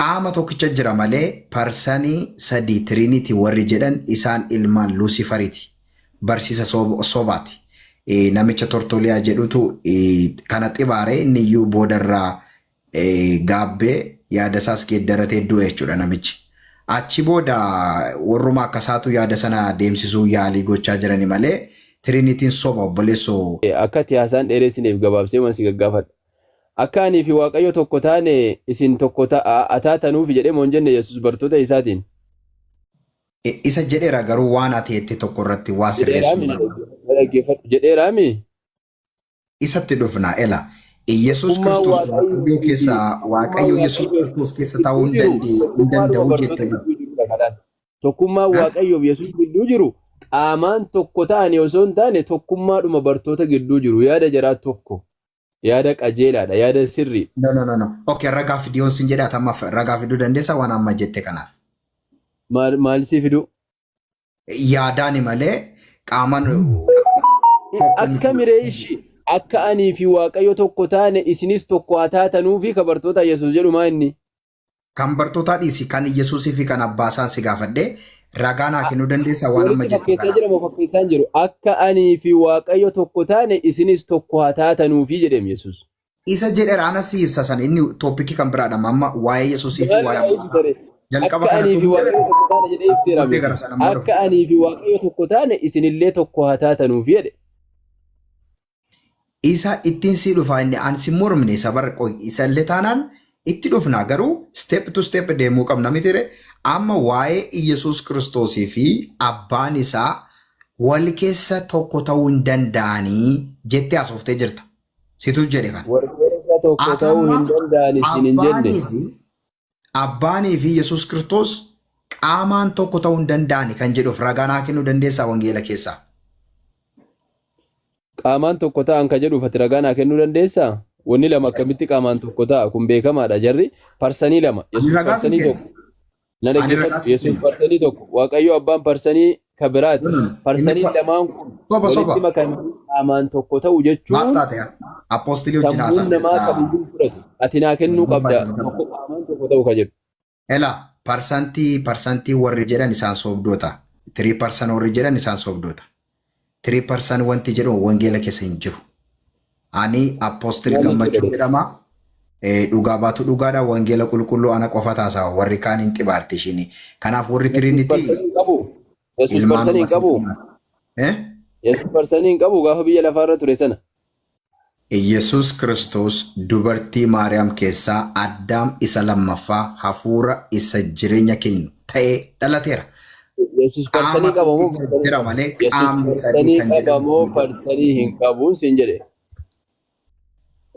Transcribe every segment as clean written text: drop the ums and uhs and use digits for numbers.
Qaama tokkicha jira malee parsanii sadii Trinity warri jedhan isaan ilmaan Luusifariti. Barsiisa sobaati. Namicha Tortoliyaa jedhutu kana xibaare inni iyyuu boodarraa gaabbee yaada isaas geeddaratee du'e jechuudha namichi. Achi booda warruma akkasaatu yaada sana deemsisuu yaalii gochaa jirani malee Trinityn soba obboleessoo. Akka ati haasaan dheeressineef gabaabsee waan si gaggaafadha. Akka anii fi Waaqayyo tokko taane isin tokko ta'a taatanuufi jedhee moo hin jenne Yesus bartoota isaatiin? Isa jedheera garuu waan ati jette tokko irratti waa Jedheeraa sirreessuun mi? barbaada. Na dhaggeeffadhu. Jedheeraa mi? Isatti dhufna ela. Iyyasuus Tokkummaan Kiristoos Waaqayyoo Waaqayyoo fi keessa tokkummaan Waaqayyo Yesuus Waaqayyoo Kiristoos keessa gidduu ta'uu hin jiru danda'e hin tokkummaadhuma danda'u bartoota jette gidduu jirudha kadhaan. Tokkummaan Ha? Waaqayyoo fi Yesuus gidduu jiru qaamaan tokko ta'anii osoo hin taane tokkummaadhuma bartoota gidduu jiru. Yaada jaraa tokko. Yaada qajeelaadha. Yaada sirriidha. No, no, no, no. Okay, ragaa fidi yoon sin jedhe ati amma ragaa fiduu dandeessa waan amma jette kanaaf. Maal maal sii fiduu? Yaadaani malee qaamaan tokko miti. Akka miree ishi akka anii fi Waaqayyo tokko taane isinis tokko haa taatanuufi ka bartoota Yesuus jedhu maa inni? Kan bartootaa dhiisi kan Yesuusii fi kan abbaa isaan si gaafadhe ragaa naa kennuu dandeessa waan amma Walitti jettu fakkeessaa kanaaf. jira moo fakkeessaa hin jiru? Akka anii fi Waaqayyo tokko taane isinis tokko haa taatanuufi jedheem Yesuus. Isa jedheera anas si ibsa sana inni tooppikii kan biraadha amma waa'ee Yesuusii fi Maal waa'ee naa abbaa isaa. ibsitare? Jalqaba Akka kana anii fi xumurre Waaqayyo tokko taane jedhee ibseera booddee gara Yesuus. sana immoo Akka dhufu. anii fi Waaqayyo tokko taane isinillee tokko haa taatanuufi jedhe. Isa ittiin sii dhufaa inni an si mormne isa bar qoy isa illee taanaan itti dhufna garuu step to step deemuu qabna mitire amma waa'ee Iyyasuus Kiristoosii fi abbaan isaa wal keessa tokko ta'uu hin danda'anii jettee haasooftee jirta. Situ jedhe kana. Wal keessa tokko Ati ta'uu amma hin danda'an isin hin jenne. abbaanii fi abbaanii fi Yesuus Kiristoos qaamaan tokko ta'uu hin danda'ani kan jedhuuf ragaa naa kennuu dandeessaa wangeela keessaa. Qaamaan tokko ta'an ka jedhuuf ati ragaa naa kennuu dandeessaa? Wanni lama akkamitti qaamaan tokko ta'a? Kun beekamaadha. Jarri parsanii lama. Ani Yesuus ragaa sin parsanii kenna. tokko. Na Ani ragaa dhaggeeffadhu. sin Yesuus kenna. parsanii tokko. Waaqayyo abbaan parsanii ka biraati. No, no, no. Inni Parsaniin lamaan kun soba walitti soba. makamanii qaamaan tokko ta'u Maal jechuun taate yaa? Apoostilii wajjin sammuun haasaa namaa jirta. kamiyyuu fudhatu. Ati naa kennuu Tasgabbaa qabda. tasgabbaa. Tokko qaamaan tokko ta'u ka jedhu. Ela parsantii parsantii warri jedhan isaan soobdoota. Tirii parsan warri jedhan isaan soobdoota. Tirii parsan wanti jedhu wangeela keessa hin jiru. Ani Apostle Maal jechuudha Gammachuu dha? jedhama. Dhugaa baatu dhugaadha. Wangeela qulqulluu ana qofa taasawa. Warri kaan hin xibaarti ishiin. Kanaaf warri Yesuus Trinity parsanii hin qabu. Yesuus ilmaan parsanii hin qabu. masiitii. Eh? Yesuus parsanii hin qabu gaafa biyya lafaarra ture sana. Iyyasuus Kiristoos dubartii Maariyaam keessaa Addaam isa lammaffaa hafuura isa jireenya kennu ta'ee dhalateera. Yesuus Qaama parsanii qaba moo tokkicha parsanii hin jira qabu? malee Yesuus qaamni sadii parsanii kan qaba jedhamu moo hin jiru. parsanii hin qabu siin jedhe.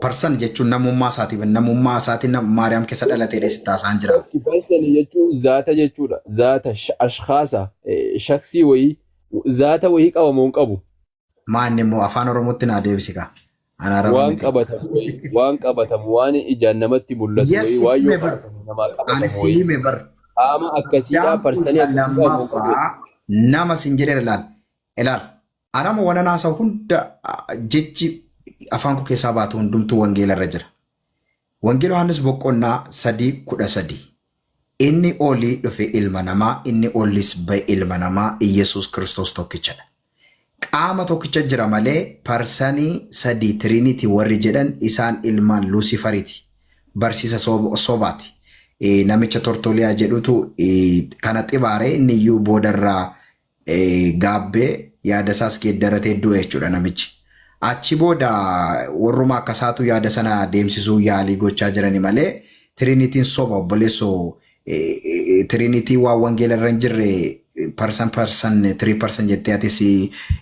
Parsan jechuun namummaa isaatiif namummaa isaatiin Maariyaam keessa dhalateedha sitti haasa'an jira. Lakki parsanii jechuun zaata jechuudha. Zaata ashkaasa shaksii wayii zaata wayii qaba moo hin qabu? Maanni immoo afaan Oromootti naa deebisi kaa. Ana araba Waan miti. qabatamu wayii, waan qabatamu, waan ijaan namatti mul'atu Yes, wayii, sitti waan yoo hime bar. kaasame namaa Ani qabatamu si wayii. hime bar. Qaama akkasiidhaa Addaam parsanii isa akkasii qabu hin qabu. lammaffaa nama sin jedheera ilaal. Ilaal. Anama waan haasa'u hunda jechi afaan koo keessaa baatu hundumtuu wangeela irra jira. Wangeela Yohaannis boqonnaa 3:13. Inni olii dhufe ilma namaa, inni olis ba'e ilma namaa, Iyyasuus Kiristoos tokkichadha. Qaama tokkicha jira malee parsanii sadii Trinity warri jedhan isaan ilmaan Luusifariti. Barsiisa sobaati. Namicha Tortoliyaa jedhutu kana xibaare inni iyyuu boodarraa gaabbee yaada isaas geeddaratee du'e jechuudha namichi. Achi booda warruma akkasaatu yaada sana deemsisuu yaalii gochaa jirani malee Trinityn soba obboleessoo Trinity waan wangeela irra hin jirre person person three person jettee atis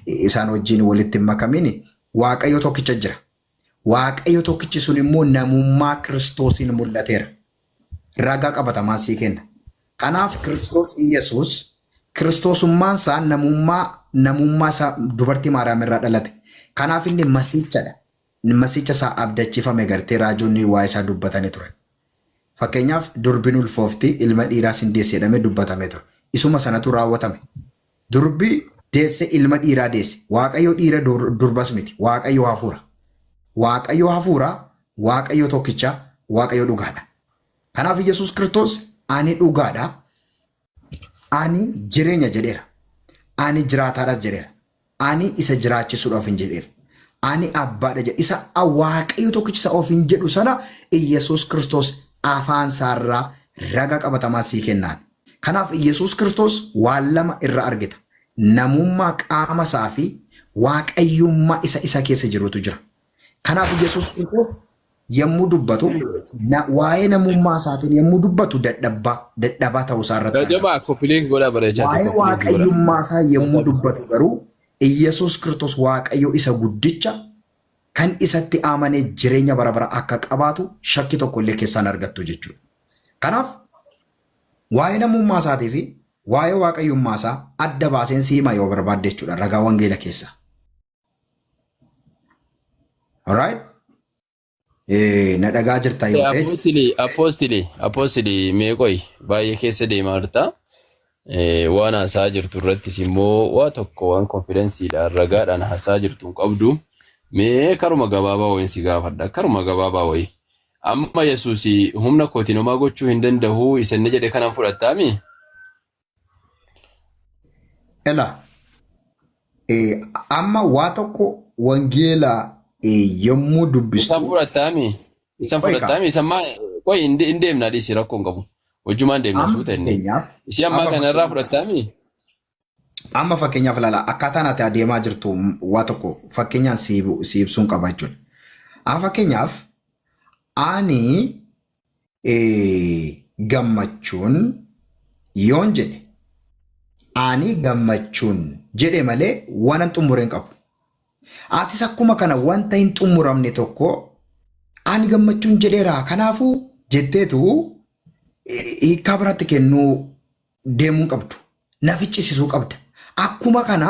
isaan wajjin walitti hin makamini Waaqayyo tokkicha jira. Waaqayyo tokkichi sun immoo namummaa Kiristoosiin mul'ateera. Ragaa qabatamaan sii kenna. Kanaaf Kiristoos Iyyasuus Kiristoosummaan isaa namummaa namummaa isaa dubartii Maariyaam irraa dhalate. Kanaaf inni masiichadha. Masiicha isaa abdachifame gartee raajonni waa isaa dubbatanii turan. Fakkeenyaaf durbin ulfoofti ilma dhiiraa sin deesse jedhamee dubbatamee ture. Isuma sanatu raawwatame. Durbi deesse ilma dhiiraa deesse. Waaqayyo dhiira durbas miti. Waaqayyo hafuura. Waaqayyo hafuura, Waaqayyo tokkicha, Waaqayyo dhugaadha. Kanaaf Yesuus Kiristoos ani dhugaadha, ani jireenya jedheera. Ani jiraataadhas jedheera. Ani isa jiraachisuudha ofiin jedheera. Ani abbaadha jedhe. Isa Waaqayyo tokkicha isa ofiin jedhu sana Iyyasuus Kiristoos afaan isaarraa raga qabatamaa sii kennaan. Kanaaf Iyyasuus Kiristoos waan lama irra argita. Namummaa qaama isaa fi Waaqayyummaa isa isa keessa jirutu jira. Kanaaf Iyyasuus Kiristoos yommuu dubbatu waa'ee namummaa isaatiin yommuu dubbatu dadhabbaa dadhabaa ta'uu isaa irratti argama. Jajjabaa koppiliink godhaa bareechaati Waa'ee koppiliink godhaa. waaqayyummaa isaa yommuu dubbatu garuu Iyyasuus Kiristoos Waaqayyo isa guddicha kan isatti amanee jireenya bara bara akka qabaatu shakki tokko illee keessaan argattu jechuudha. Kanaaf waa'ee namummaa isaatii fi waa'ee waaqayyummaa isaa adda baaseen si hima yoo barbaadde jechuudha ragaa wangeela keessaa. Alright? Na dhagaa jirta yoo ta'e. Apoostili, apoostili, apoostili mee qoyi baay'ee keessa deemaa jirta. Waan haasaa jirtu irrattis immoo waa tokko waan konfidensiidhaan ragaadhaan haasaa jirtu hin qabdu. Mee karuma gabaabaa wayiin si gaafadha. Karuma gabaabaa wayii. Amma Yesuus humna kootiin homaa gochuu hin danda'u isa inni jedhe kanan fudhattaami? Ela amma waa tokko wangeela yommuu Isan dubbistu fudhattaami? Isan qoy kaa fudhattaami? Isan maa qoy hin deemna dhiisi rakkoo hin qabu. Hojjumaan deemna amma suuta inni. fakkeenyaaf Isii ammaa amma kana irraa fakkeenyaaf fudhattaami? amma fakkeenyaaf ilaala akkaataan ati adeemaa jirtu waa tokko fakkeenyaan si ibsuun qaba jechuudha. Amma fakkeenyaaf ani gammachuun yoon jedhe ani gammachuun jedhe malee waanan xumure hin qabu. Atis akkuma kana wanta hin xumuramne tokko ani gammachuun jedheera kanaafuu jetteetu hiikkaa biraatti kennuu deemuu hin qabdu. Na ficcisiisuu qabda. Akkuma kana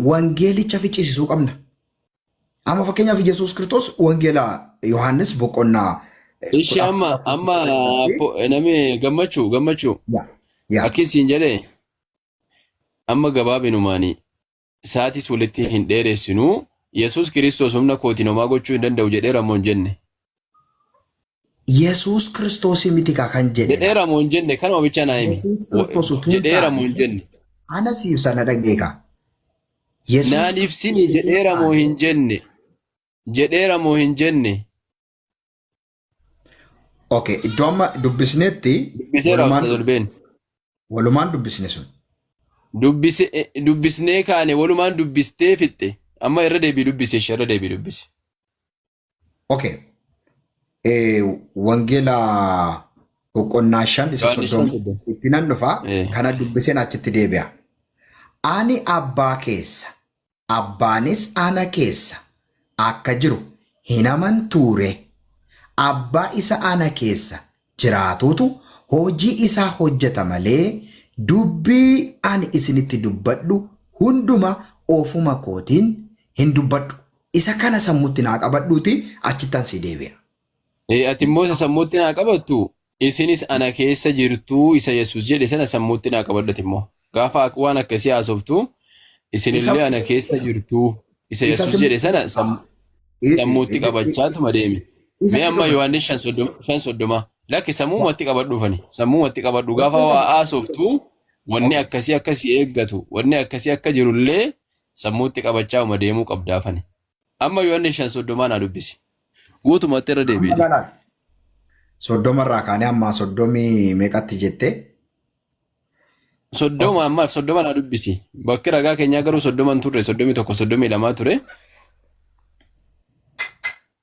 wangeelicha ficcisiisuu qabna. Amma fakkeenyaaf Yesuus Kiristoos wangeela Yohaannis boqonnaa Ishi 14 amma lakkoofsa amma 10 irratti nami gammachuu gammachuu yaa yaa akkasiin jedhee amma gabaabinumaani sa'aatis walitti hin dheeressinu Yesuus Kiristoos humna kootiin homaa gochuu hin danda'u jedheera moo hin jenne? Yesuus Kiristoos miti kaa kan jedhe Jedheera moo hin jenne kanuma bicha naa himi. Yesuus Kiristoos utuu hin Jedheera moo hin taane jenne? ana siif sana dhageeka. Yesuus Naan ibsini Kiristoos utuu hin jedheera moo taane hin jenne? Jedheera moo hin jenne? Okay, iddoo amma dubbisnetti Dubbiseera walumaan Ustaz Olbeen. walumaan dubbisne sun. Dubbise dubbisnee kaane walumaan dubbistee fixxe. Amma irra deebii dubbisi ishee irra deebii dubbisi. Okay. Wangeela boqonnaa 5 isa Yohaannis 30 5:30. itti nan dhufa kana dubbiseen achitti deebi'a. Ani abbaa keessa, abbaanis ana keessa akka jiru hin amantuu ree? Abbaa isa ana keessa jiraatutu hojii isaa hojjeta malee dubbii ani isinitti dubbadhu hunduma ofuma kootiin hin dubbadhu. Isa kana sammuutti naa qabadhuuti achittan sii deebi'a. Ati immoo isa sammuutti naa qabattu isinis ana keessa jirtuu isa Yesuus jedhe sana sammuutti naa qabadhati immoo. Gaafa waan akkasii haasoftu Isa isinillee ana keessa jirtuu isa isa Yesuus jedhe sana sammuutti qabachaatuma deemi. Mee isatti amma dhufa. Yohaannis 5:30 lakki sammuumatti qabadhuufani sammuumatti qabadhu gaafa Rakkoo waa qabu. haasoftu wanni Okay. akkasii akkasii eeggatu wanni akkasii akka jirullee sammuutti qabachaa'uma deemuu qabdaafani. Amma Yohaannis 5:30 naa dubbisi. Guutumatti irra Amma deebi'iti. lalaan 30 irraa kaanee amma soddomii meeqatti jettee? 30 Okay. ammaaf 30 naa dubbisi. Bakki ragaa keenyaa garuu 30 hin turre 31 32 ture.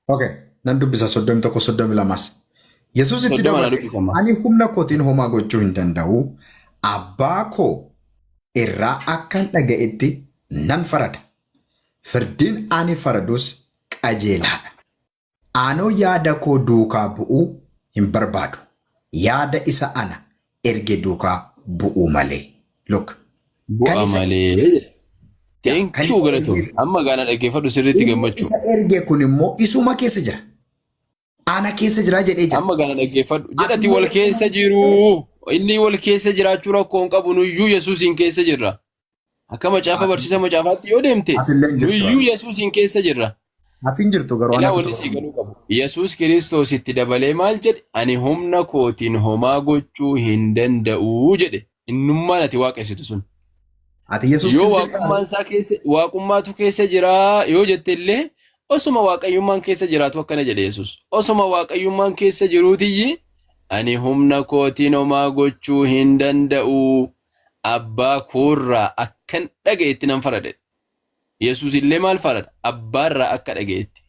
Okay. Nan dubbisa 31 32s. Yesuus itti 30 naa dabale dubbisi amma. ani humna kootiin homaa gochuu hin danda'u. Abbaa koo irraa akkan dhaga'etti nan farada. Firdiin ani faradus qajeelaadha. Anoo yaada koo duukaa bu'uu hin barbaadu. Yaada isa ana erge duukaa bu'uu malee. Look. Kan Bu'a isa malee. yaa, Thank kan you isa galatoomi. erge Amma gaana dhaggeeffadhu sirriitti inni gammachuu. isa erge kun immoo isuma keessa jira. Ana keessa jira jedhee jira. Amma gaana dhaggeeffadhu. Ati Jedhati immoo wal keessa jiru. Inni wal keessa jiraachuu rakkoo hin qabu. Nuyyuu Yesuusiin keessa jirra. Akka macaafa barsiisa macaafaatti yoo deemte Ati illee hin jirtu. nuyyuu Yesuusiin keessa jirra. Ati hin jirtu garuu Ilaa anatu wanni sii ture. galuu qabu. Yesuus Kiristoos itti dabalee maal jedhe? Ani humna kootiin homaa gochuu hin danda'u jedhe. Innummaan ati waaqessitu sun. Ati Yesuus Yoo keessa jirta? waaqummaan isaa keessa waaqummaatu keessa jira yoo jette illee osuma waaqayyummaan keessa jiraatu akkana jedhe Yesuus. Osuma waaqayyummaan keessa jiruutiyyi ani humna kootiin homaa gochuu hin danda'u. Abbaa koorraa akkan dhaga'etti nan farada. Yesuus illee maal farada? Abbaarraa akka dhaga'etti.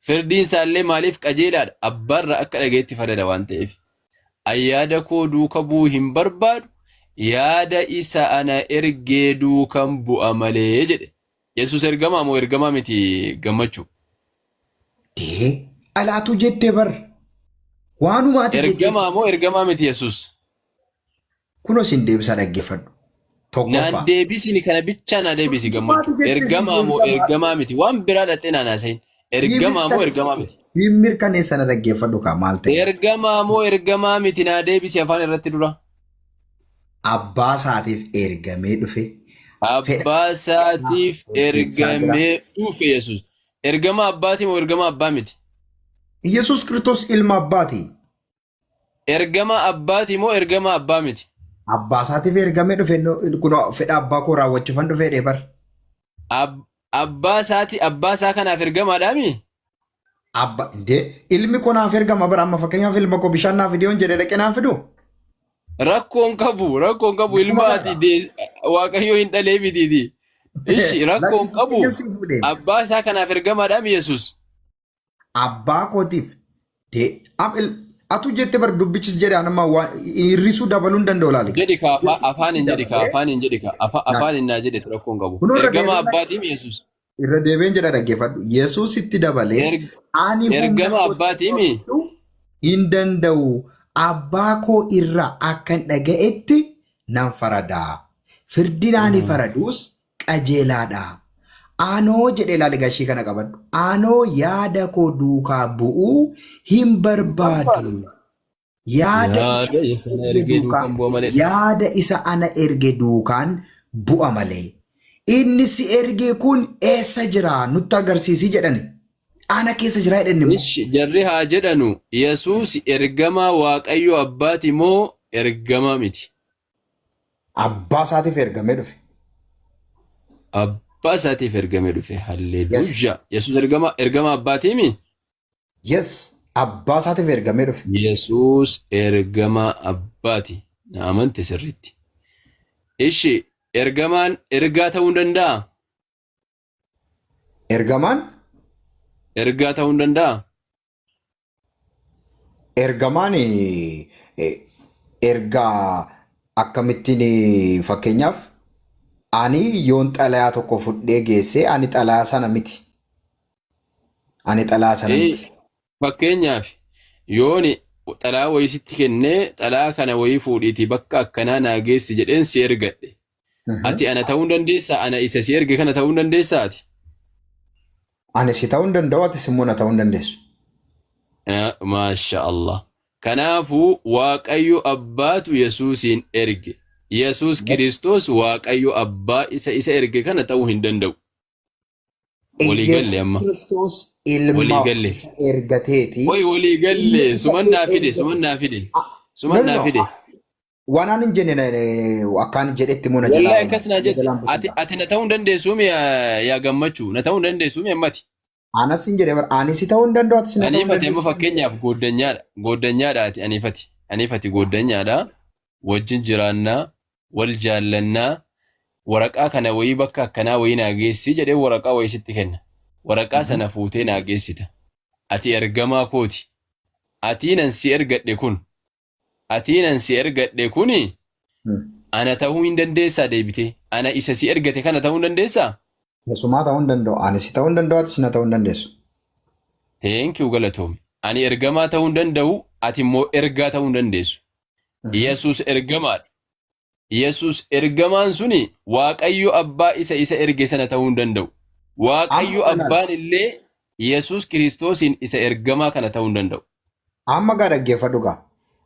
Firdiin isaallee maaliif qajeelaadha? Abbaarraa akka dhaga'etti farada waan ta'eef. Ani yaada koo duuka bu'uu hin barbaadu, yaada isa ana ergee duukan bu'a malee jedhe. Yesuus ergamaa moo ergamaa miti gammachuu? Dee alaatu jettee bar. Waanuma ati jettee. Ergamaa moo ergamaa miti Yesuus? Kunoo sin deebisaa dhaggeeffadhu. Naan Tokkoffaa. deebisini kana bichaa naa deebisi Sumaatu gammachuu. jettee sin Ergamaa moo deebisaa maal? ergamaa miti? Waan biraa dhaqxee naan haasayin. Ergamaa moo ergamaa miti? Siin mirkaneessa na dhaggeeffadhu kaa maal ta'e? Ergamaa moo ergamaa miti naa deebisi afaan irratti dura. Abbaa isaatiif ergamee dhufe. Fedha Abbaa isaatiif hojjechaa jira. ergamee dhufe Yesuus. Ergamaa abbaati moo ergamaa abbaa miti? Yesuus Kiristoos ilma abbaati. Ergamaa abbaati moo ergamaa abbaa miti? Abbaa isaatiif ergamee dhufe kun fedha abbaa koo raawwachuufan dhufe jedhee bar. Abbaa isaati abbaa isaa kanaaf ergamaadhaami? Abba indee ilmi koo naaf ergama bara amma fakkeenyaaf ilma koo bishaan naaf fidi yoon jedhe dhaqee naaf fidu. Rakkoon qabu rakkoon qabu Akkuma ilma ati kana. Waaqayyoo hin dhalee mitiiti. Ishi rakkoon qabu Lakki sii fuudhee. abbaa isaa kanaaf ergamaadhaami Yesuus? Abbaa kootiif dee am atu jette bar dubbichis jedhe anamma waan hir'isuu dabaluu hin danda'u laali. Jedhi ka Yesuus afaan hin jedhi ka dabalee afaan hin jedhi ka afaan hin naa jedhe rakkoon qabu. Kunoo irra Ergamaa deebiin abbaatiim Yesuus. irra deebiin jedha dhaggeeffadhu. Yesuus itti dabalee ani humna Ergama kootiin abbaatiimi. gochuu hin danda'u. Abbaa koo irraa akkan dhaga'etti nan farada. Firdiin ani faradus qajeelaadha. Anoo jedhee ilaali gashii kana qabadhu. Anoo yaada koo duukaa bu'uu hin barbaadu. Yaada isa Yaada isa na erge ergee duukaa duukaan bu'a malee. yaada isa ana erge duukaan bu'a malee. Inni si erge kun eessa jira nutti agarsiisi jedhani. Ana keessa jira jedhani immoo. Ishi jarri haa jedhanu Yesuus ergamaa Waaqayyo abbaati moo ergamaa miti? Abbaa isaatiif ergamee dhufe. Abbaa isaatiif ergamee dhufe. Yes. Halleluuyaa. Yesuus ergama ergama abbaatiimi? Yes. Abbaa isaatiif ergamee dhufe. Yesuus ergama abbaati. Na amante sirriitti. Ishi ergamaan ergaa ta'uu hin danda'a? Ergamaan Ergaa ta'uu hin danda'a? Ergamaan ergaa akkamittiin fakkeenyaaf ani yoon xalayaa tokko fudhee geessee ani xalayaa sana miti. Ani xalayaa sana miti. Fakkeenyaaf yooni xalayaa wayii sitti kennee xalayaa kana wayii fuudhiitii bakka akkanaa naa geessi jedheen si ergadhe. Ati ana ta'uu hin dandeessaa? Ana isa si erge kana ta'uu hin dandeessaa ati? Ani si ta'uu hin danda'u, atis immoo na ta'uu hin dandeessu. Maasha Allah. Kanaafuu Waaqayyo Abbaatu Yesuusiin erge. Yesuus Kiristoos Waaqayyo Abbaa isa isa erge kana ta'uu hin danda'u. Walii galle Yesuus amma. Kiristoos ilma Walii galle. isa ergateeti. Qoy walii Ilmi galle. isa Suman naa fide. ergate. Suman naa fide. No, Suman no, naa no. fide. Waan ani hin jenne akkaan jedhetti immoo na jalaa Wallahi akkas naa na jette. jalaan Ati butinaa. ati na ta'uu hin dandeessuumi yaa yaa gammachuu. Na ta'uu hin dandeessuumi ammati. Anas hin jedhe bara ani si ta'uu hin danda'u atis na ta'uu hin Aniifati amma dandeessu. fakkeenyaaf gooddanyaadha. Gooddanyaadha ati aniifati. Aniifati gooddanyaadha. Wajjin jiraannaa. Wal jaallannaa. Waraqaa kana wayii bakka akkanaa wayii naa geessi jedhee waraqaa wayii sitti kenna. Waraqaa sana fuutee naa geessita. Ati ergamaa kooti. Atii nan si ergadhe kun atii nan si ergadhe kuni ana ta'uu hin dandeessaa deebitee ana isa si ergate kana ta'uu hin dandeessaa? Keessumaa ta'uu hin danda'u. Ani si ta'uu hin danda'u atis na ta'uu hin dandeessu. Thank you galatoomi. Ani ergamaa ta'uu hin danda'u ati immoo ergaa ta'uu hin dandeessu. Yesuus ergamaadha. Yesuus ergamaan suni Waaqayyo abbaa isa isa erge sana ta'uu hin danda'u. Waaqayyo Amma ilaali. abbaan illee Yesuus Kiristoosiin isa ergamaa kana ta'uu hin danda'u. Amma gaa dhaggeeffadhu gaa.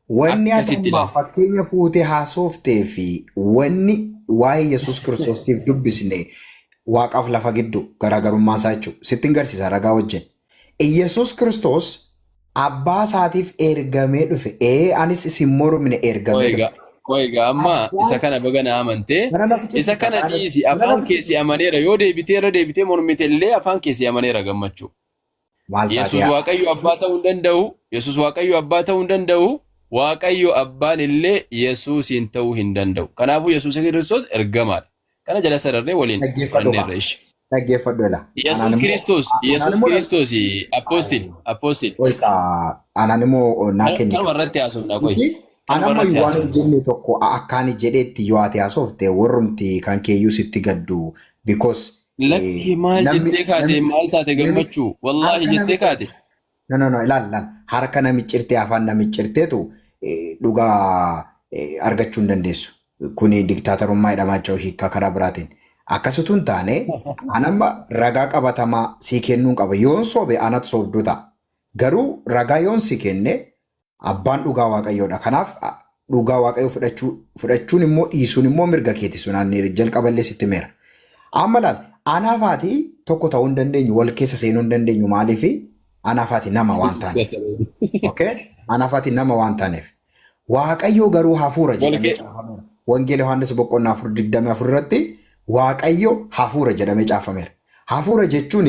Wanni ati Akkasitti amma ilaali. fakkeenya fuutee haasoftee fi wanni waa'ee Yesuus Kiristoostiif dubbisne waaqaaf lafa gidduu garaagarummaa isaa jechuudha. Sitti hin garsiisa ragaa wajjin. Yesuus Kiristoos Abbaa isaatiif ergamee dhufe. Ee anis isin mormine ergamee Qoy dhufe. Qoy egaa amma isa Abbaan kana baga na amantee kana na isa ficcisiisa. kana Kana dhiisi kana na afaan kee si ficcisiisa. amaneera yoo deebitee irra deebitee mormite illee afaan kee si amaneera gammachuu. Maal taate Yesuus yaa? Waaqayyo abbaa ta'uu hin danda'u. Yesuus Waaqayyo abbaa ta'uu hin danda'u. Waaqayyo abbaan illee Yesuusiin ta'uu hin danda'u. Kanaafuu Yesuus Kiristoos ergamaadha. Kana jala sararree waliin Dhaggeeffadhu kaa. baranneerra ishi. Dhaggeeffadhu ela. Anaan Yesuus immoo Kiristoos anaan Yesuus immoo Kiristoos apostle apostle qoy kaa anaan immoo naa kenni kanuma kaa. irratti haasofna qoy. Miti Kanuma anamma irratti waan hin haasofna. jenne tokko akkaani jedheetti yoo ati haasofte warrumti kan keeyyuu sitti gaddu because Lakki maal namni jettee kaate namni maal taate namni gammachuu wallaahi harka jettee nami kaate. No, no, no, ilaal, ilaal. Harka namiccirtee afaan namiccirteetu dhugaa argachuu hin dandeessu. Kuni diktaatarummaa jedhamaa jechuudha hiikkaa karaa biraatiin. Akkasitu hin taane anamma ragaa qabatamaa sii kennuun qaba. Yoon sobe anatu sobduu ta'a. Garuu ragaa yoon si kenne abbaan dhugaa waaqayyoodha. Kanaaf dhugaa waaqayyoo fudhachuu fudhachuun immoo dhiisuun immoo mirga keeti sun ani jalqaballee sitti meera. Amma laal anaaf haati tokko ta'uu hin dandeenyu wal keessa seenuu hin dandeenyu maaliif anaaf haati nama waan taaneef. Okay? Anaaf haati nama waan taaneef. Waaqayyo garuu hafuura Wal jedhamee kee caafameera. Wangeela Yohaannis boqonnaa 4:24 irratti Waaqayyo hafuura jedhamee caafameera. Hafuura jechuun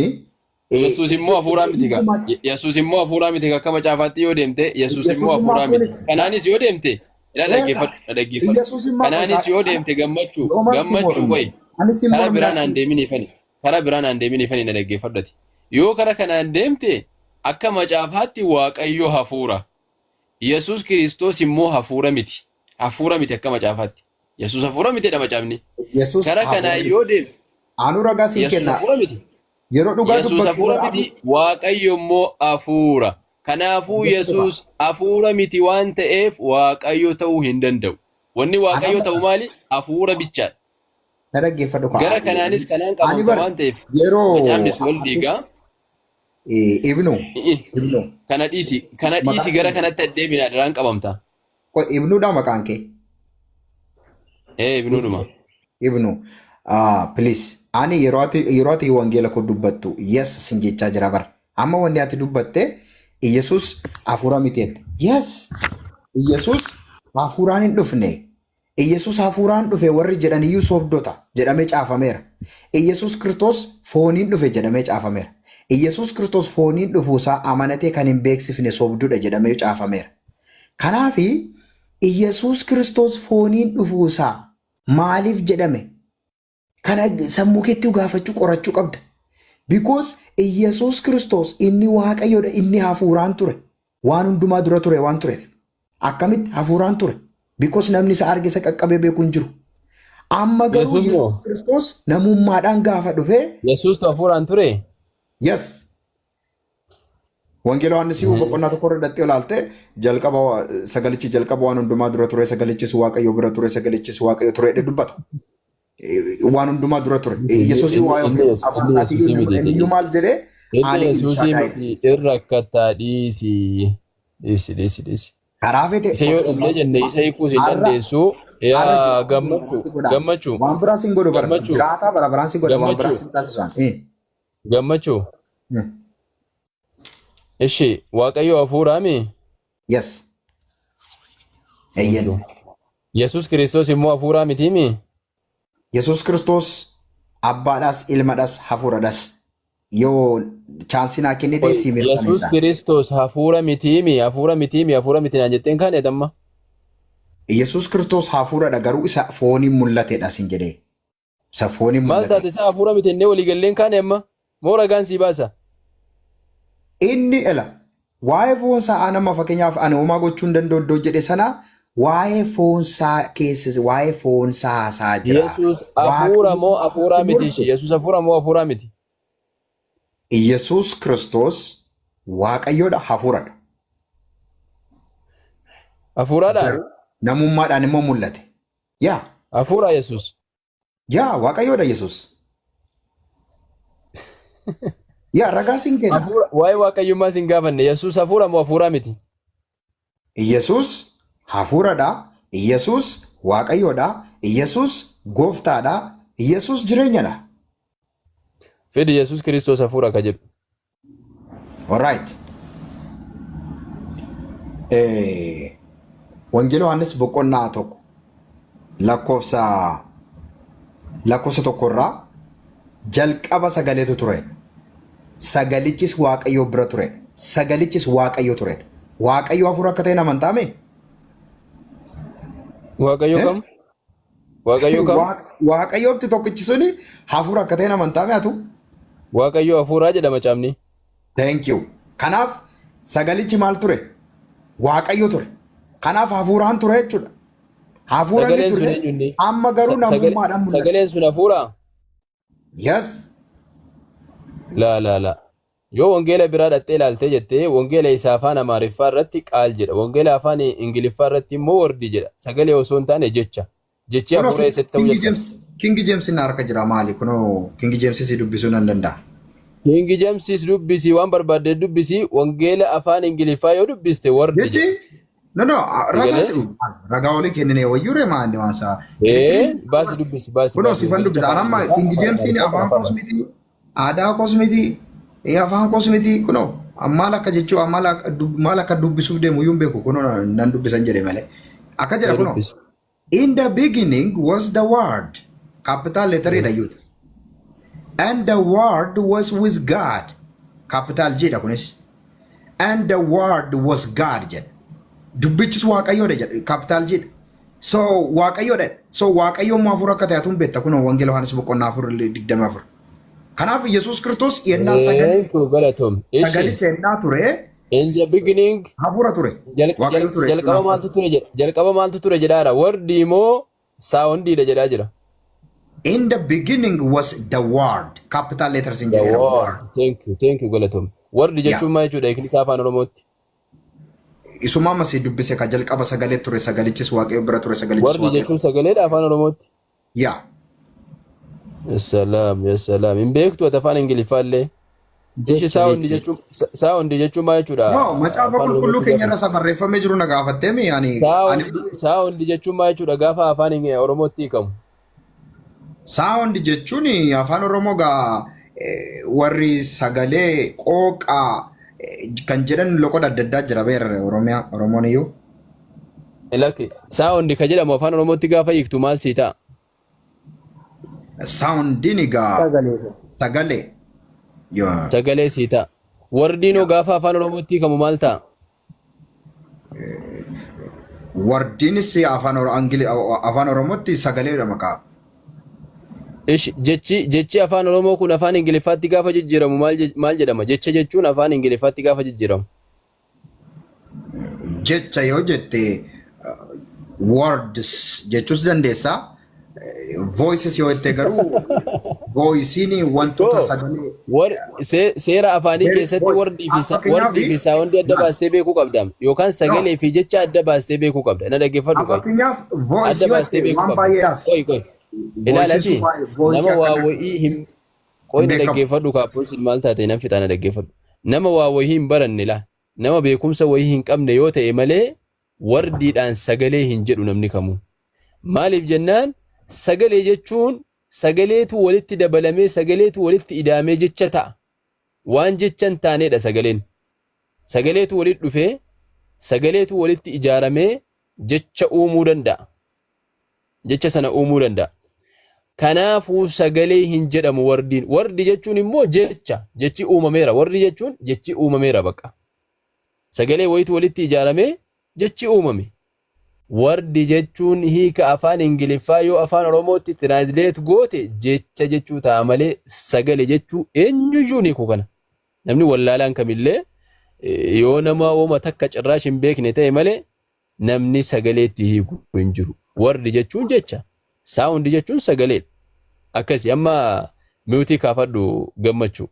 Yesuus immoo hafuuraa miti gaa. Hundumaatti Yesuus immoo hafuuraa miti gaa akka macaafaatti yoo deemte Yesuus immoo Yesuus immoo hafuuraa hafuura miti. miti. Kanaanis yoo deemte ila Eega dhaggeeffadhu na dhaggeeffadhu. Yesuus immoo Kanaanis yoo deemte gammachuu yooman si gammachuu morme. qoyi Ani si karaa morme biraa naan asii. deeminiifani karaa biraa naan deeminiifani na dhaggeeffadhati. Yoo kara kanaan deemte akka macaafaatti Waaqayyo hafuura. Yesuus Kiristoos immoo hafuura miti. Hafuura miti akka macaafaatti. Yesuus hafuura miti jedha macaafni. Yesuus Kara hafuura kanaan miti. yoo deemte Anuu ragaa siin Yesuus kenna. hafuura miti. Yeroo dhugaa Yesuus dubbattu hafuura bara miti, Waaqayyo immoo hafuura. Kanaafuu Dhaggeeffadhu kaa. Yesuus hafuura miti waan ta'eef Waaqayyo ta'uu hin danda'u. Wanni Waaqayyo Anama ta'u maali? Hafuura bichaadha. na dhaggeeffadhu kaa. Gara kanaanis kanaan Ani qabamta bar waan ta'eef yeroo macaafnis wal diigaa. atis ibnu ibnu Kana dhiisi, kana dhiisi maqaan gara kee kanatti addeebinaa daraan qabamta. qoy ibnuudha maqaan kee. Ee ibnuudhuma. Ibnu please ani yeroo ati wangeela koo dubbattu yes sin jechaa jira bara. Amma wanni ati dubbatte Iyesuus hafuura miti jette. Yes Iyesuus hafuuraan hin dhufne. Iyesuus hafuuraan dhufe warri jedhan iyyuu sobdota jedhamee caafameera. Iyesuus Kiristoos fooniin dhufe jedhamee caafameera. Iyesuus Kiristoos fooniin dhufuusaa amanatee kan hin beeksifne sobdudha jedhamee caafameera. Kanaafi Iyesuus Kiristoos fooniin dhufuusaa maaliif jedhame? Kana sammuu keetti gaafachuu qorachuu qabda. Because Iyesuus Kiristoos inni Waaqayyoodha inni hafuuraan ture. Waan hundumaa dura ture waan tureef. Akkamitti hafuuraan ture? Because namni isa arge isa qaqqabee beeku hin jiru. Amma garuu Yesuus moo? Yesuus Kiristoos namummaadhaan gaafa dhufee Yesuustu hafuuraan ture? Yes. Wangeela Yohaannis boqonnaa 1 irra dhattee ilaalte jalqaba sagalichi jalqaba waan hundumaa dura ture sagalichis Waaqayyo bira ture sagalichis Waaqayyo ture jedhee dubbata. Waan hundumaa dura ture. Yesuus waa'ee ofii afaan Inni isaatii Yesuusii miti inni iyyuu maal jedhee Inni ani Yesuusii Elshaadaay. miti irra akkattaa dhiisi. Dhiisi dhiisi dhiisi. Karaa fete Isa yoo dhabnee jenne isa hiikuus hin har'a dandeessu. har'a Yaa jiraataa bara gammachuu baraan si godha. gammachuu Waan biraa sin godhu bara gammachuu jiraataa bara baraan si godha waan biraa gammachuu sin taasisan. Gammachuu. Ishi Waaqayyo hafuuraa mi? Yes. Eeyyen. Yesuus Kiristoos immoo hafuuraa mitii mi? Yesuus Kiristoos abbaadhaas ilmadhaas hafuuradhaas yoo chaansii naa kennite sii Yesuus mirkaneessa. Kiristoos hafuura mitii mi? Hafuura mitii mi? Hafuura miti naan jetteen kaane tamma. Yesuus Kiristoos hafuuradha garuu isa fooniin mul'atedha sin jedhee. Isa fooniin Maal mul'ate. taate isaa hafuura miti jennee walii galleen kaane amma? Moo ragaan sii baasa? Inni ela waa'ee foonsaa anama fakkeenyaaf ani homaa gochuu hin danda'u iddoo jedhe sana waa'ee foonsaa keessa waa'ee foonsaa haasaa jira. Yesuus hafuura Waaqayyo moo hafuuraa miti morku. ishii? Yesuus hafuura moo hafuuraa miti? Yesuus Kiristoos Waaqayyoodha hafuuradha. Hafuuraadha? Garuu namummaadhaan immoo mul'ate. Yaa Hafuura Yesuus. Yaa Waaqayyoodha Yesuus. Yaa ragaa siin kenna. Hafuura waa'ee waaqayyummaa sin gaafanne Yesuus hafuura moo hafuuraa miti? Yesuus hafuuradha. Yesuus Waaqayyoodha. Yesuus gooftaadha. Yesuus jireenyadha. Fidi Yesuus Kiristoos hafuura ka jedhu. Alright. Wangeela Yohaannis boqonnaa 1 lakkoofsa 1 irraa jalqaba sagaleetu ture. Sagalichis Waaqayyo bira ture. Sagalichis Waaqayyo ture. Waaqayyo hafuura akka ta'e amantaame? Waaqayyo kam? Waaqayyo kam? Waaqayyooti tokkichi suni hafuura akka ta'e amantaame atu? Waaqayyo hafuuraa jedha macaafni. Thank you. Kanaaf sagalichi maal ture? Waaqayyo ture. Kanaaf hafuuraan ture jechuudha. Hafuura inni Sagaleen sun ture eenyunni? amma garuu namummaadhaan mul'ata. Sagaleen sun hafuuraa? Yes. Laa laa laa. Yoo wangeela biraa dhattee ilaaltee jettee, wangeela isa afaan Amaariffaa irratti qaal jedha. Wangeela afaan Ingiliffaa irratti immoo word jedha. Sagalee osoo hin taane jecha. Jechi Kunoo hafuura eessatti ta'uu King jalqabe? James, King James na harka jira. Maali? Kunoo King James si dubbisuu nan danda'a. King Jamesis dubbisii, waan barbaadde dubbisii, wangeela afaan Ingiliffaa yoo dubbiste word Jechi jedha. No, ragaa Sagalee? si ragaa olii kennine wayyuure maali waan isaa. Ee, baasi dubbisi, baasi Kunoo baasi sifan wangeelicha dubbisa. afaan Anamma Ingiliffaa King afaan Jamesiin Amaariffaa afaan afaan koos miti, aadaa koos miti, afaan koos miti. Kunoo maal akka jechuu, maal akka dubbisuuf deemu iyyuu hin beeku. Kunoo nan dubbisan jedhe malee. Akka jedha Ee, kunoo. dubbisi. "In the beginning was the Word." Capital letter dha yuuti. "And the Word was with God." Capital G dha kunis. "And the Word was God" jedha. Dubbichis Waaqayyoodha jedha. Capital G dha. So Waaqayyoodha. So Waaqayyo immoo hafuura akka ta'e atuun beekta, kunoo Wangeela Yohaannis boqonnaa 4:24. Kanaaf Yesuus Kiristoos yennaa sagalee Thank you, galatoom. Ishi. sagalicha yennaa ture In the beginning hafuura ture. Waaqayyo ture jechuun jalqaba hafuura. maaltu ture jedha? Jalqaba maaltu ture jedhaara? Word moo soundiidha jedhaa jira? "In the beginning was the Word." Capital letters in The jedheera. Word. Word. Thank you, thank you, galatoom. Word jechuun maal jechuudha? Hiikni isaa afaan Oromootti. Isuma amma si dubbise ka jalqaba sagalee ture, sagalichis Waaqayyo bira ture, sagalichis Word Waaqayyo. jechuun sagaleedha afaan Oromootti. Yaa. Salaam, ya salaam. Hin beektu ati afaan Ingiliffaa illee. Ishi Jecha sound jechuudha. jechuun, sound jechuun maal jechuudha? No, macaafa Afaan qulqulluu Oromootti keenya gaafa. irra isa barreeffamee jiru na gaafattee mi ani Sound jechuun maal jechuudha gaafa afaan Oromootti hiikamu? Sound jechuun afaan Oromoo gaa warri sagalee qooqaa kan jedhan loqoda adda addaa jira beera Oromiyaa Oromoon iyyuu. Lakki, sound ka jedhamu afaan Oromootti gaafa hiiktu maal sii ta'a? Soundiin egaa Sagalee. Sagalee. Yoo. Sagalee sii ta'a. Wordiinoo gaafa afaan Oromootti hiikamu maal ta'a? Wordiinis afaan Oromootti sagaleedha maqaa. Ish, jechi afaan Oromoo kun afaan Ingiliffaatti gaafa jijjiiramu maal jedhama? Jecha jechuun afaan Ingiliffaatti gaafa jijjiiramu. Jecha yoo jette words jechuus dandeessa. Voices yoo jette garuu voiceiin wantoota Koo sagalee. Seera afaanii There is keessatti voice. wordii fi Fakkeenyaaf wordii fi soundii adda baastee beekuu qabda. Yookaan no. sagalee fi jecha adda baastee beekuu qabda. Na dhaggeeffadhu, qoy. Fakkeenyaaf voice Adda yoo baastee jette beekuu waan qabda. baay'eedhaaf. Qoy, qoy. Voiceiin Ilaalati sun baay'ee voice nama waa akkana wayii hin qoy hin na beekamu. dhaggeeffadhu kaappoosiin maal taate nan fixaa, na dhaggeeffadhu. Nama waa wayii hin baranne laa. Nama beekumsa wayii hin qabne yoo ta'e malee wordiidhaan sagalee hin jedhu namni kamuu. Maaliif jennaan, sagalee jechuun sagaleetu walitti dabalamee, sagaleetu walitti idaamee jecha ta'a. Waan jecha hin taanedha sagaleen. Sagaleetu walitti dhufee, sagaleetu walitti ijaaramee jecha uumuu danda'a. Jecha sana uumuu danda'a. Kanaafuu sagalee hin jedhamu wordiin. Word jechuun immoo jecha. Jechi uumameera. Word jechuun jechi uumameera bakka. Sagalee wayitu walitti ijaaramee jechi uumame. Word jechuun hiika afaan Ingiliffaa yoo afaan Oromootti translate goote jecha jechuu ta'a malee sagale jechuu eenyuyyuu ni hiiku kana. Namni wallaalaan kamillee yoo nama woma takka cirraash hin beekne ta'e malee namni sagaleetti hiiku hin jiru. Word jechuun jecha. Sound jechuun sagaleedha. Akkasi amma mute kaafadhu, Gammachuu.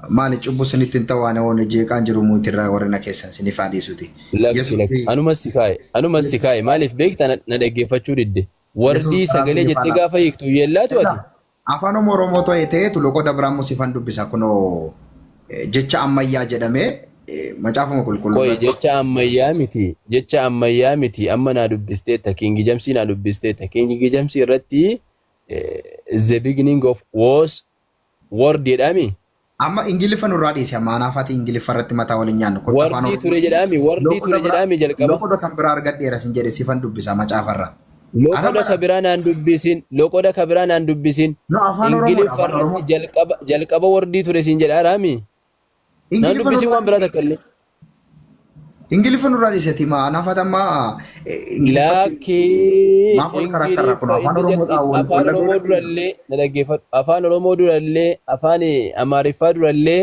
Maali, cubbuu sinitti hin ta'u, ani oone jeeqaan jiru mutirraa warri na keessan sinif haa dhiisuti. Lakki Yesuus lakki. Anumas si kaa'e. Anumas si kaa'e. Maaliif beekta, na dhaggeeffachuu didde. Yesuus Wordii karaa sagalee sinif jettee haa gaafa hiiktu yeellaatu ati. Egaa afaan Oromoo ta'e ta'eetu loqoda biraammoo sifan dubbisa, kunoo jecha ammayyaa jedhamee macaafuma qulqulluu Qoy, irratti. jecha ammayyaa miti. Jecha ammayyaa miti. Amma naa dubbisteetta. King Jamesii naa dubbisteetta. King Jamesii irratti "the beginning of was word" jedhami. Amma Ingiliffa nurraa dhiisi amma anaaf ati Ingiliffa irratti mataa waliin nyaannu. Kottu afaan Wordii ture Oromootiin jedhaami, wordii loqoda ture biraa jedhaami jalqaba. loqoda kan biraa argadheera sin jedhe sifan dubbisa macaafarra. Loqoda Anamma ka biraa naan dubbisin, loqoda ka biraa naan dubbisin. No, afaan Oromoodha Ingiliffa afaan irratti Oromoo. jalqaba jalqaba wordii ture siin jedhaaraami. Naan Ingiliffa dubbisin nurraa waan biraa dhiisi. takka illee. Ingiliffa nurraa dhiisati ma anaaf ati amma Ingiliffatti Lakkii maaf wal karakkarra kun Ingiliffa afaan inni Oromoodhaa wal afaan wal dhaga'uu Oromoo dandeenya. durallee na dhaggeeffadhu. Afaan Oromoo durallee afaan Amaariffaa durallee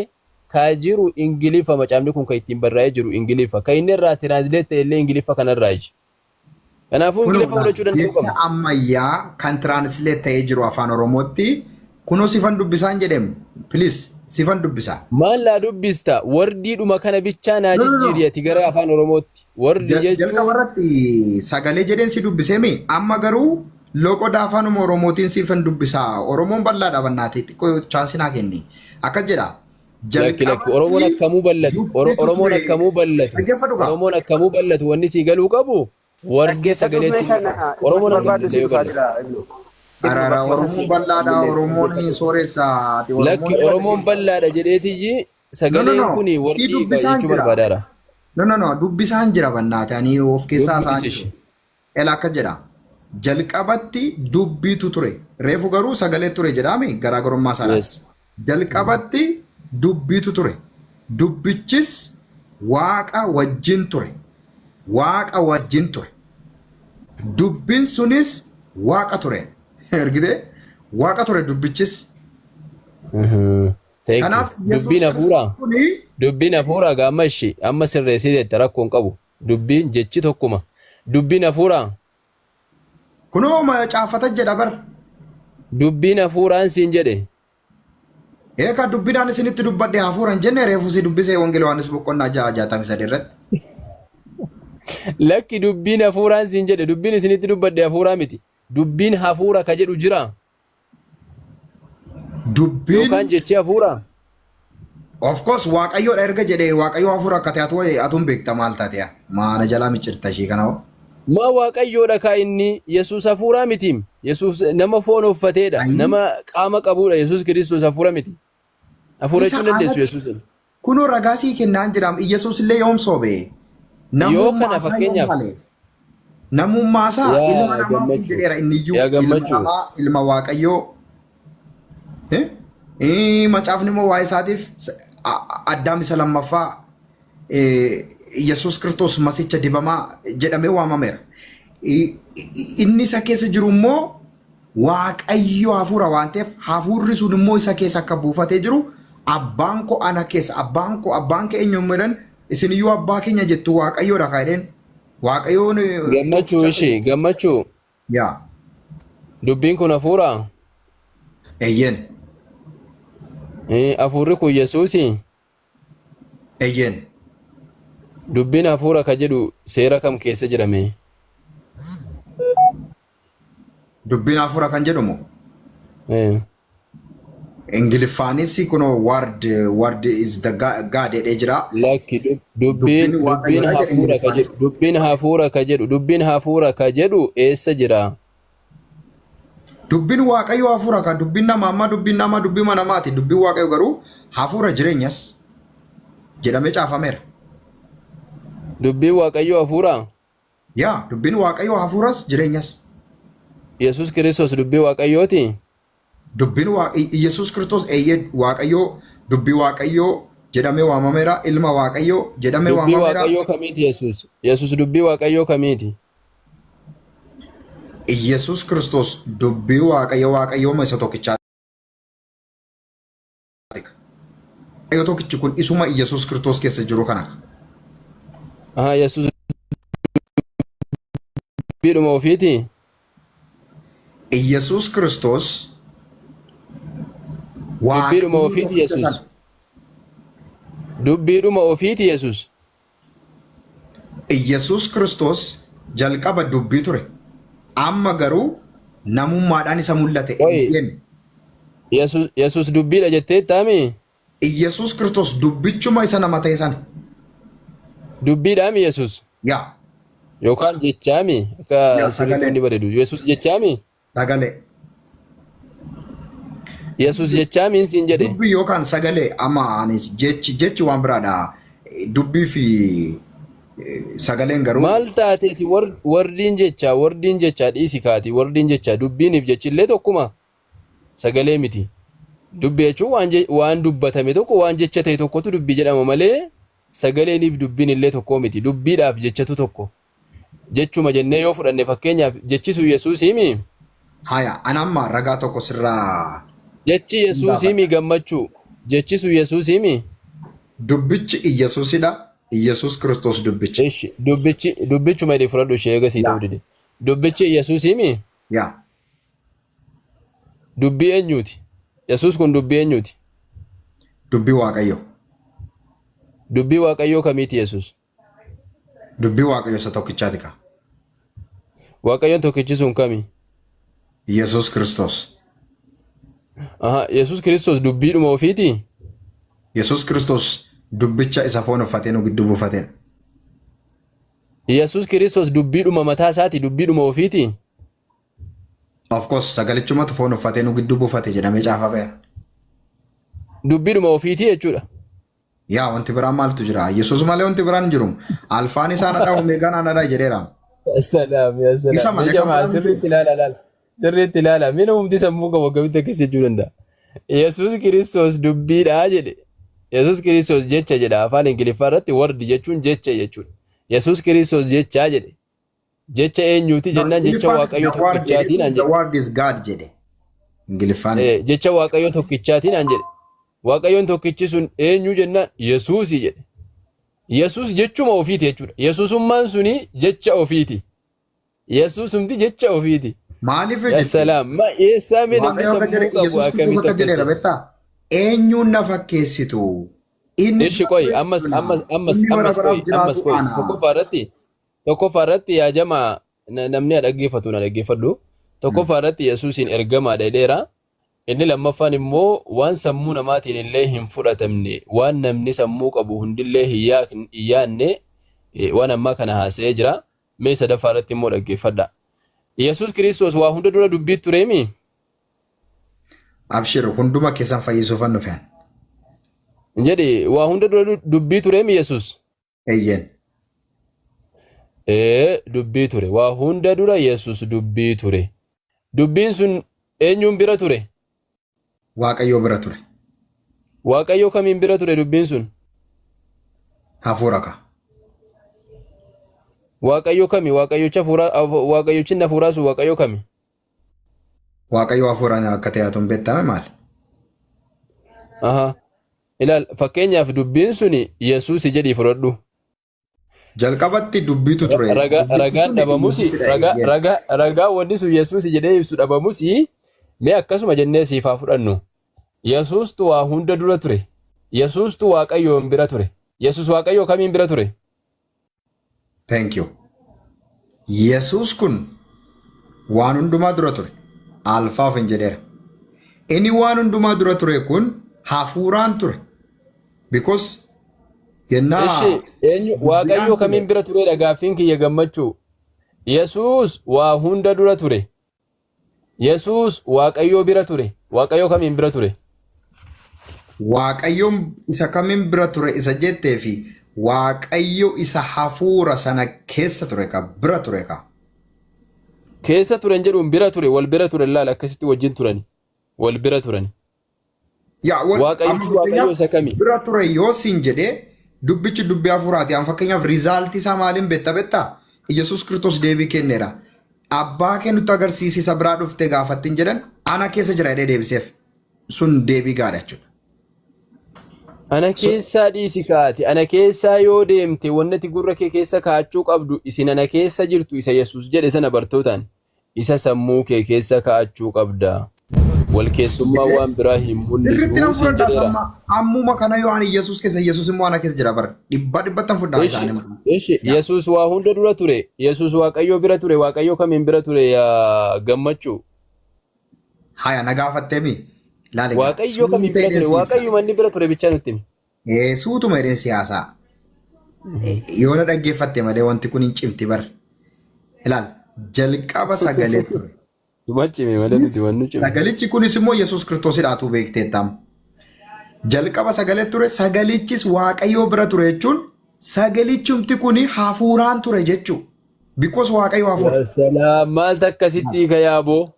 kaa jiru Ingiliffa macaafni kun kan ittiin barraa'ee jiru Ingiliffa. Kan inni irraa translate ta'e illee Ingiliffa kanarraa iji. Kanaafuu Kunoo Ingiliffa laal fudhachuu danda'uu jecha qabna. ammayyaa kan translate ta'ee jiru afaan Oromootti kunoo sifan dubbisaan jedhem please sifan dubbisa. Maal naa dubbista? Wardiidhuma kana bichaa naa No, no, no. jijjiiri ati gara afaan Oromootti. Wardi Jalqaba jechuun irratti sagalee jedheen si dubbiseemi amma garuu loqoda afaanuma Oromootiin siifan dubbisaa. Oromoon bal'aadha bannaati xiqqoo chaansii naa kenni. Akkas jedha. Lakki lakki Oromoon Jalqabatti akkamuu ballatu dubbitu Oromoon ture. akkamuu ballatu Dhaggeeffadhu gaa. Oromoon akkamuu ballatu wanni sii galuu qabu wardi Dhaggeeffadhuuf mee sagaleetti kana Oromoon isumatti akkam barbaaddu sii danda'ee dhufaa ballatu. jira ibnu. Ibnu Araara bakkuma san Oromoon sii bal'aadha. dhaggeeffadhu. Oromoon sooressa. Ati Lakki Oromoon Oromoon bal'aadha jedheetiyyi No, no, sagaleen no. kun Sii wardii dubbisaan jechuu jira. barbaadaara. No, no, no. Dubbisaan jira bannaati. Ani of keessaa isaan Dubbisish. jiru. Ela akka jedha. Jalqabatti dubbiitu ture. Reefu garuu sagalee ture jedhaame garaagarummaa isaadha. Yes. Jalqabatti dubbiitu ture. Dubbichis Waaqa wajjin ture. Waaqa wajjin ture. Dubbiin sunis Waaqa ture. Argitee? Waaqa ture dubbichis. Thank you. Kanaaf Yesuus Dubbiin Kiristoos hafuuraa kuni dubbiin hafuuraa gaama ishii amma sirreessii jette rakkoo hin qabu. Dubbiin jechi tokkuma. Dubbiin hafuuraa kunoo caafata jedha bar. Dubbiin hafuuraan siin jedhe. Eekaa dubbinaan isinitti dubbadhe hafuura hin jenne reefu si dubbisee Wangeela Yohaannis boqonnaa 6:63 irratti. Lakki dubbiin hafuuraan siin jedhe dubbiin isinitti dubbadhe hafuuraa miti. Dubbiin hafuura ka jedhu jira. Dubbiin Yookaan jechi hafuura. Of course Waaqayyoodha erga jedhee Waaqayyo hafuura akka ta'e atu atuun beekta maal taate yaa maana jalaa miccirta ishee kana hoo. Maa Waaqayyoodha kaa inni Yesuus hafuuraa mitiim. Yesuus nama foon uffateedha. Ayii. Nama qaama qabuudha. Yesuus Kiristoos hafuura miti. Hafuura Isa jechuun dandeessu alatti Yesuusin. Kunoo ragaa sii kennaan jiraam. Iyyasuus illee yoom sobe? Yoo Namummaa kana isaa yoom fakkeenyaaf hale? Namummaa isaa yaa ilma namaa ofiin gammachuu jedheera inni iyyuu yaa ilma gammachuu namaa ilma Waaqayyoo. Eh? Macaafni immoo waa'ee isaatiif Addaam isa lammaffaa Yesuus Kiristoos masicha dibamaa jedhamee waamameera. Inni isa keessa jiru immoo Waaqayyo hafuura waan ta'eef hafuurri sun immoo isa keessa akka buufatee jiru abbaan koo ana keessa abbaan koo abbaan kee eenyu yommuu jedhan isin iyyuu abbaa keenya jettu Waaqayyoodha kan jedheen Waaqayyoon gammachuu tokkicha ishee gammachuu yaa dubbiin kun hafuura eeyyeen hafuurri kun Yesuusi eeyyeen dubbiin hafuura ka jedhu seera kam keessa jedhame Dubbiin hafuura kan jedhumu Ingiliffaanis kunoo word is the God jedhee jira. Lakki dubbiin Dubbiin dubbiin Waaqayyoodha jedhe hafuura ka Ingiliffaanis. jedhu dubbiin hafuura ka jedhu dubbiin hafuura ka jedhu eessa jira? Dubbiin Waaqayyoo hafuura ka dubbiin nama amma dubbiin nama dubbii namaati dubbiin Waaqayyoo garuu hafuura jireenyas jedhamee caafameera. Dubbiin Waaqayyoo hafuura? Yaa dubbiin Waaqayyoo hafuuras jireenyas. Yesuus Kiristoos dubbii Waaqayyooti? Dubbiin Yesuus Kiristoos eeyyee Waaqayyoo dubbii Waaqayyoo jedhamee waamameera ilma Waaqayyoo jedhamee Dubbii waamameera. Waaqayyoo kamiiti Yesuus? Yesuus dubbii Waaqayyoo kamiiti? Yesuus Kiristoos dubbii Waaqayyoo Waaqayyooma isa tokkichaa. Waaqayyo tokkichi kun isuma Yesuus Kiristoos keessa jiru kana. Aha, Yesuus dubbiidhuma ofiiti? Yesuus Kiristoos Dubbiidhuma Waaqayyo ofiiti tokkicha Yesuus. sana. Dubbiidhuma ofiiti Yesuus. Yesuus Kiristoos jalqaba dubbii ture. Amma garuu namummaadhaan isa mul'ate. Qoyi, Eeyyeen. Yesuus dubbiidha jetteettaami? Yesuus Kiristoos dubbichuma isa nama ta'e sana. Dubbiidhaami Yesuus? Yaa. Yookaan jechaami? Akka Yaa sirriitti sagalee. wanni bareedu. Yesuus jechaami? Sagalee. Yesuus jechaa miin siin jedhe. Dubbii yookaan sagalee amma anis jechi waan biraadha. Dubbii fi sagaleen garuu Maal taateeti wordiin jechaa, wordiin jechaa dhiisi kaati, wordiin jechaa dubbiiniif jechillee tokkuma, sagalee miti. Dubbii jechuun waan dubbatame tokko, waan jecha ta'e tokkotu dubbii jedhama malee sagaleeniif dubbiin illee tokko miti. Dubbiidhaaf jechatu tokko. Jechuma jennee yoo fudhanne, fakkeenyaaf jechi sun Yesuusii mi? Haya, ana amma ragaa tokko sirraa Jechi Yesuusii mi, Gammachuu? Jechi sun Yesuusii mi? Dubbichi Iyyasuusidha. Iyyasuus Kiristoos dubbicha. Ishi dubbichi dubbichuma jedhee fudhadhu, ishee eegasii ta'uu dide. Dubbichi Yesuusii mi? Yaa. Dubbii eenyuuti? Yesuus kun dubbii eenyuuti? Dubbii Waaqayyo. Dubbii Waaqayyoo kamiiti Yesuus? Dubbii Waaqayyo isa tokkichaati ka. Waaqayyoon tokkichi sun kami? Yesuus Kiristoos. Aha, Yesuus Kiristoos dubbiidhuma ofiiti? Yesuus Kiristoos dubbicha isa foon uffatee nu gidduu buufatedha. Yesuus Kiristoos dubbiidhuma mataa isaati, dubbiidhuma ofiiti? Of course, sagalichumatu foon uffatee nu gidduu buufate jedhamee caafameera. Dubbiidhuma ofiiti jechuudha. Yaa, wanti biraan maaltu jira? Yesuus malee wanti biraan hin jiru. Alfaan isaa anadha, omeegaan anadha jedheera. Salaam yaa Isa salaam. malee Mee kan jamaa biraan hin jiru. sirriitti ilaala ilaala. Sirriitti ilaala. Mee namumti sammuu qabu akkamitti akkas jechuu danda'a? Yesuus Kiristoos dubbiidha jedhe. Yesuus Kiristoos jecha jedha, afaan Ingiliffaa irratti word jechuun jecha jechuudha. Yesuus Kiristoos jechaa jedhe. Jecha eenyuuti No, jennaan jecha Ingiliffaanis Waaqayyo the word jedhe. tokkichaatiin naan The jedhe. word is God jedhe. Ingiliffaanis. Jecha Waaqayyo tokkichaatiin naan jedhe. Waaqayyoon tokkichi sun eenyu jennaan Yesuusi jedhe. Yesuus jechuma ofiiti jechuudha. Yesuusummaan suni jecha ofiiti. Yesuusumti jecha ofiiti. Maaliif Yaa jette? salaam. Ma eessaa mee namni Waaqayyo akka sammuu jedhe, qabu Yesuus Kiristoos akkamitti akka akkas jedheera jedhe? beektaa? Eenyuun na fakkeessitu? Inni Ishi dura qoyi tures ammas ana. ammas ammas Inni bara ammas baraaf qoyi ammas jiraatu qoyi ana. Tokkoffaa irratti yaa jamaa, namni haa dhaggeeffatu, na dhaggeeffadhu. Tokkoffaa irratti Yesuusiin ergamaadha jedheera. Inni lammaffaan immoo waan sammuu namaatiin illee hin fudhatamne, waan namni sammuu qabu hundillee hin yaadne waan ammaa kana haasa'ee jira. Mee sadaffaa irratti immoo dhaggeeffadha. Yesuus Kiristoos waa hunda dura dubbii tureemi? Abshir, hunduma keessan fayyisuufan dhufe. Jedhi, waa hunda dura dubbii tureemi Yesuus? Eeyyen. Ee, dubbii ture. Waa hunda dura Yesuus dubbii ture. Dubbiin sun eenyuun bira ture? Waaqayyoo bira ture. Waaqayyoo kamiin bira ture dubbiin sun? Hafuura ka. Waaqayyoo kami? Waaqayyocha hafuuraa, Waaqayyochinni hafuuraa sun Waaqayyoo kami? Waaqayyoo hafuuraan akka ta'e atuun beektame maali? Aha. Ilaal, fakkeenyaaf dubbiin suni Yesuusi jedhii fudhadhu. Jalqabatti dubbiitu ture. Ragaa Dubbichi ragaan sun dhabamusi Yesuusidha, ragaa eeyyeen. ragaa wanni sun Yesuusi jedhee ibsu dhabamusi, mee akkasuma jennee siif haa fudhannu. Yesuustu waa hunda dura ture. Yesuustu Waaqayyoon bira ture. Yesuus Waaqayyoo kamiin bira ture? Thank you. Yesuus kun waan hundumaa dura ture. Alfaa of hin jedheera. Inni waan hundumaa dura ture kun hafuuraan ture. Because yennaa Ishi eenyu Waaqayyoo dubbiidhaan kamiin ture. bira turedha gaaffiin kiyya, Gammachuu. Yesuus waa hunda dura ture. Yesuus Waaqayyoo bira ture. Waaqayyoo kamiin bira ture? Waaqayyoon isa kamiin bira ture isa jettee fi Waaqayyo isa hafuura sana keessa ture ka bira ture ka. Keessa turen jedhuun bira ture, wal bira ture, laala, akkasitti wajjin turani. Wal bira turani. Yaa wal amma Waaqayyichi Waaqayyoo fakkeenyaaf isa kami? bira ture yoo siin jedhee, dubbichi dubbii hafuuraati. An fakkeenyaaf resultii isaa maaliin beekta? Yesuus Kiristoos deebii kenneera. Abbaa kee nutti agarsiisi isa biraa dhuftee gaafattiin jedhan, ana keessa jira jedhee deebiseef. Sun deebii gaadha jechuudha. Ana keessaa dhiisi kaate. Ana keessaa yoo deemte, wanni ati gurra kee keessa kaa'achuu qabdu, isin ana keessa jirtu isa Yesuus jedhe sana bartootaan, isa sammuu kee keessa kaa'achuu qabda. Wal keessummaa waan biraa hin Sirriitti nan mul'isu siin fudhadhaa jedheera. samma ammuma kana, yoo ani Yesuus keessa, Yesuus immoo ana keessa jira bara dhibba dhibbattan fudhaa Ishi, isaanii. ishi, Yaa. Yesuus waa hunda dura ture. Yesuus Waaqayyoo bira ture. Waaqayyoo kamiin bira ture yaa Gammachuu? Haya, na gaafatteemi. Laali gaa. Waaqayyoo kamiin Suuta bira jedheen ture? si ibsa. Waaqayyo manni bira ture bichaa nutti himi. Suutuma jedheen siyaasaa. Yoo na dhaggeeffatte malee wanti kun hin cimti bar. Ilaal, jalqaba sagalee ture. Suma cime malee nuti wannu cime. Sagalichi kunis immoo Yesuus Kiristoosidhaatu beekteettam. Jalqaba sagalee ture, sagalichis Waaqayyoo bira ture jechuun sagalichumti kuni hafuuraan ture jechuu. Because Waaqayyo hafuura. Yaa salaam, maaltu akkasitti hiika yaaboo?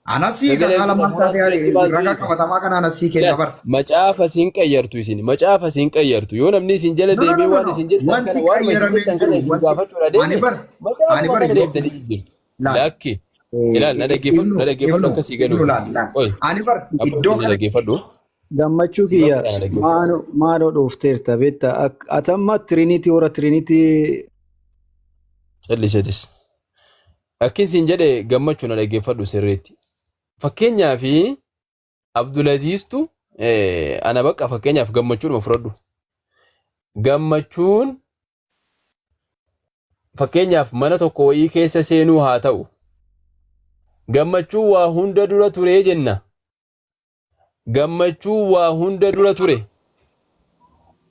Anasii Sagaleen haala kun maal hafuuraan taatee turetti maaltu ragaa hiika? qabatamaa kana anasii kenna bara. Macaafa isin qayyartu isin macaafa isin qayyartu yoo namni isin jala No, no, deemee no, no, waan no. isin jettan Wanti kana waan isin qayyaramee jettan hin kana jiru. isin Wanti gaafachuudha ani deeme bar ani macaafuma bar kana yoo deemtanii jijjiirtu. Laal. Lakki ilaal, na dhaggeeffadhu, Ibnu na dhaggeeffadhu, Ibnu akkasii Ibnu galuuf. laal laal. Oye Ani bar iddoo abbootiin na kana dhaggeeffadhu. Gammachuu kiyya Gammachuu na dhaggeeffadhu. Maaloo maaloo dhoofteerta beektaa atamma Trinity warra Trinity. Calliseetis. Akkin siin jedhe gammachuu, na dhaggeeffadhu sirriitti. Fakkeenyaaf Abdulaziiztu ana bakka fakkeenyaaf gammachuudhuma fudhadhu. Gammachuun fakkeenyaaf mana tokko wayii keessa seenuu haa ta'u. Gammachuun waa hunda dura ture jenna. Gammachuun waa hunda dura ture.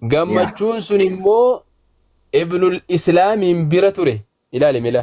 Gammachuun sun immoo Ibnul Islaamiin bira ture. Ilaali mila.